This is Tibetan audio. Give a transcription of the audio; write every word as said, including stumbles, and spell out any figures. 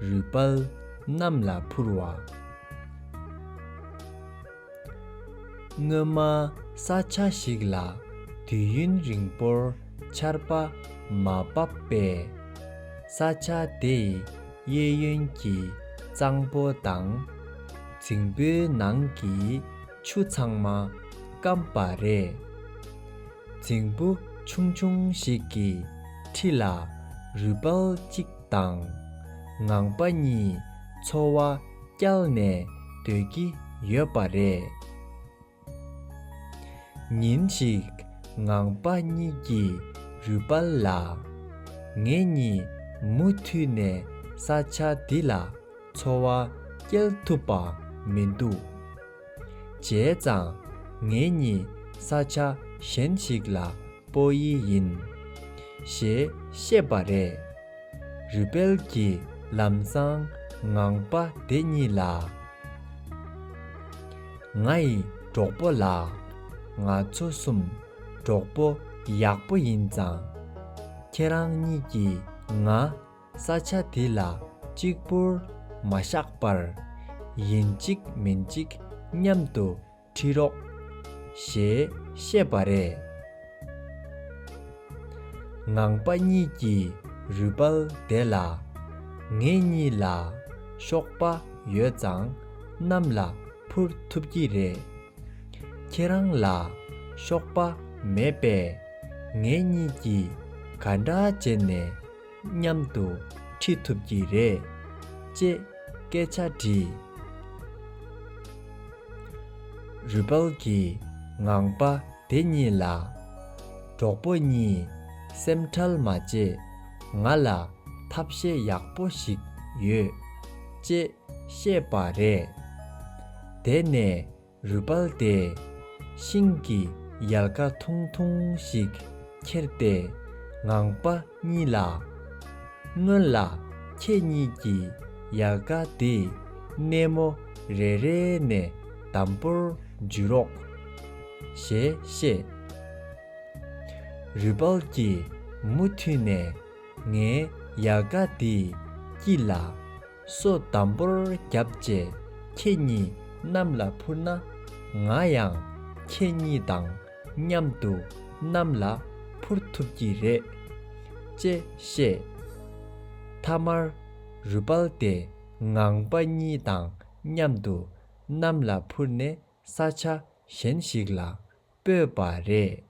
རུས་སྦལ་གནམ་ལ་འཕུར་བ། སྔོན་མ་ས་ཆ་ཞིག་ལ་དུས་ཡུན་རིང་པོར་ཆར་པ་མ་བབས་པས། ས་ཆ་དེའི་གཡས་གཡོན་གྱི་གཙང་པོ་དང་། རྫིང་བུའི་ནང་གི་ཆུ་ཚང་མ་སྐམ་པ་རེད། རྫིང་བུ་ཆུང་ཆུང་ཞིག་གི་འཁྲིས་ལ་རུས་སྦལ་གཅིག་དང་ངང་པ་གཉིས་འཚོ་བ་བསྐྱལ་ནས་སྡོད་ཀྱི་ཡོད་པ་རེད། ཉིན་ཞིག་ངང་པ་གཉིས་ཀྱིས་རུས་སྦལ་ལ། ངེད་གཉིས་མུ་མཐུད་ནས་ས་ཆ་འདི་ལ་འཚོ་བ་སྐྱེལ་ཐུབ་པ་མི་འདུག་བྱས་ཙང་ངེད་གཉིས་ས་ཆ་གཞན་ཞིག་ལ་སྤོ་ཡི་ཡིན། ཞེས་བཤད་པ་རེད། རུས་སྦལ་གྱིས་ལམ་སང་ངང་པ་དེ་གཉིས་ལ། ང་ཡི་གྲོགས་པོ་ལགས། ང་ཚོ་གསུམ་གྲོགས་པོ་ཡག་པོ་ཡིན་ཙང་། ཁྱེད་རང་གཉིས་ཀྱིས་ང་ས་ཆ་འདི་ལ་གཅིག་པུར་མ་བཞག་པར། ཡིན་གཅིག་མིན་གཅིག་མཉམ་དུ་ཁྲིད་རོགས། ཞེས་བཤད་པ་རེད། ངང་པ་གཉིས་ཀྱིས་རུས་སྦལ་དེ་ལ། ངེད་གཉིས་ལ་གཤོག་པ་ཡོད་ཙང་གནམ་ལ་འཕུར་ཐུབ་ཀྱི་རེད། ཁྱེད་རང་ལ་གཤོག་པ་མེད་པས། ངེད་གཉིས་ཀྱིས་ག་འདྲ་བྱས་ནས་མཉམ་དུ་ཁྲིད་ཐུབ་ཀྱི་རེད། ཅེས་སྐད་ཆ་དྲིས། རུས་སྦལ་གྱིས་ངང་པ་དེ་གཉིས་ལ། གྲོགས་པོ་གཉིས་སེམས་ཁྲལ་མ་བྱེད། ང་ལ་ཐབས་ཤེས་ཡག་པོ་ཞིག་ཡོད། ཅེས་བཤད་པ་རེད། དེ་ནས་རུས་སྦལ་དེས་ཤིང་གི་ཡལ་ག་ཐུང་ཐུང་ཞིག་ཁྱེར་ཏེ་ངང་པ་གཉིས་ལ། སྔོན་ལ་ཁྱེད་གཉིས་ཀྱིས་ཡལ་ག་དེའི་སྣེ་མོ་རེ་རེ་ནས་དམ་པོར་འཇུ་རོགས། ཞེས་བཤད། རུས་སྦལ་གྱིས་མུ་མཐུད་ནས་ངའི་ཡལ་ག་དེའི་དཀྱིལ་ལ་སོ་དམ་པོར་བརྒྱབ་རྗེས་ཁྱེད་གཉིས་གནམ་ལ་འཕུར་ན། ང་ཡང་ཁྱེད་གཉིས་དང་མཉམ་དུ་གནམ་ལ་འཕུར་ཐུབ་ཀྱི་རེད། ཅེས་བཤད། མཐའ་མར་རུས་སྦལ་དེ་ངང་པ་གཉིས་དང་མཉམ་དུ་གནམ་ལ་འཕུར་ནས་ས་ཆ་གཞན་ཞིག་ལ་སྤོས་པ་རེད།